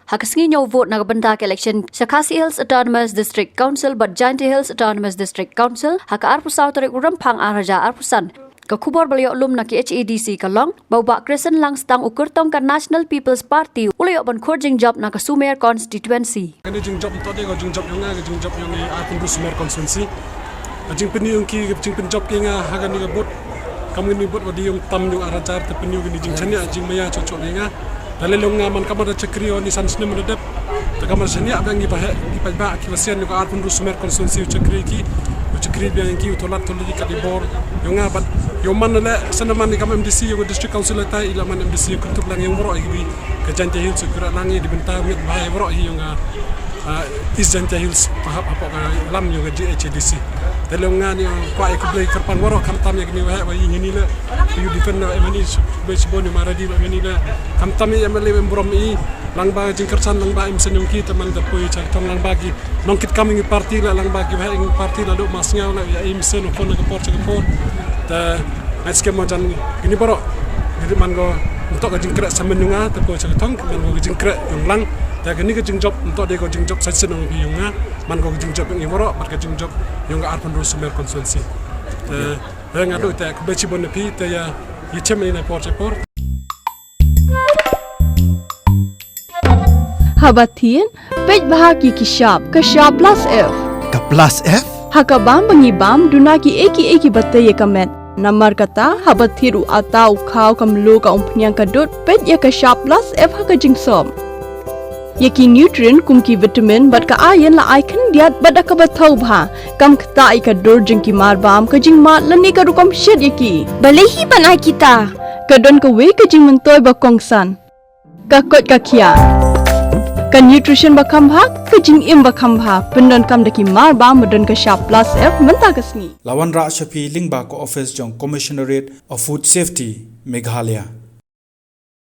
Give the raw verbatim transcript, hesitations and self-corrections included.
Ha ka sngi ñiew vote na ka bynta ka election sha Khasi Hills Autonomous District Council bad Jaintia Hills Autonomous District Council ha ka arphew saw tarik u Rymphang ar hajar arphew san. Ka khubor ba la ïoh lum na ka H A D C ka long ba u Bah Crescent Langstang, u kyrtong ka National People's Party, u la ïoh ban khur jingjop na ka Sumer constituency. Kane jingjop nto de ka jingjop yong nga, ka jingjop yong i arphew hynriew Sumer constituency. Ka jingpyni yong ki, ka jingpynjop ki nga ha kane ka booth. Kam kane booth wa di yong tam yong ar hajar, te pyni kane jingchania jingmaya chocho de nga. Te lei long nga man ka mada chakri wa ni san snem da dep. Te ka mada chania ba ngi ba he, ngi ba ba ki wa sian yong ka arphew hynriew Sumer constituency u chakri ki, u chakri ba ngi u tolat tolat ka di bor. Yong nga bat, yong man le, sana man ni kam M D C yong district council tai, ila man M D C yong kuntup lang yong boro i bi. Ka Jaintia Hills kura lang i di bynta mit ba boro i yong nga. Ah, East Jaintia Hills, pahap hapoh ka lam yong ka G H A D C. Te lei nga ni, ah, kwah ïa khublei kyrpang waroh khamtam ïa kini waheh wa ïa ngini le. Ïa u defend na M N E, khublei shibun ïa u Maradi wa ngini le. Khamtam ïa M L A wa em burom i, lang ba jingkyrsan, lang ba im sen yong ki, te man da poi cha thong lang ba ki nongkitkam yong i party le, lang ba ki waheh yong i party la duk mas ngaw le, ïa im sen u phone ka por cha ka por. Te ngai skhem mo jan kini baroh. Jadi man ko ntok ka jingkreh samen yong nga, te poi cha ka thong, man ko ka jingkreh yong lang. Te kani ka jingjop ntok de ko jingjop sa sen yong yong nga. Man ko ka jingjop yong i waroh, bad ka jingjop yong ka arphew hynriew Sumer constituency. Te, te nga duk te, khublei shibun na phi, te ïa, ïa chem ïa na por cha por. Haba thied, peit bha ki ki shap, ka shap plus F. Ka plus F? Ha ka bam ba ngi bam, duna ki ei ki ei ki ba tei ïa ka met. Namar kata, haba thied u ata, u khaw, ka mluh, ka umphniang, ka dud, peit ïa ka shap plus F ha ka jingsop. Ïa ki nutrient kum ki vitamin bad ka iron la ai khyndiat bad da kaba thaw bha. Kam ktah ïa ka dur jong ki mar bam, ka jingmad lane ka rukom shet ïa ki. Balei hi ban ai kita? Ka don kawei ka jingmyntoi ba kongsan. Ka koit ka khiah. Ka nutrition ba kham bha, ka jingim ba kham bha. Pyndonkam da ki mar bam ba don ka shap plus F mynta ka sngi. La wanrah sha phi lyngba ka office jong Commissionerate of Food Safety, Meghalaya.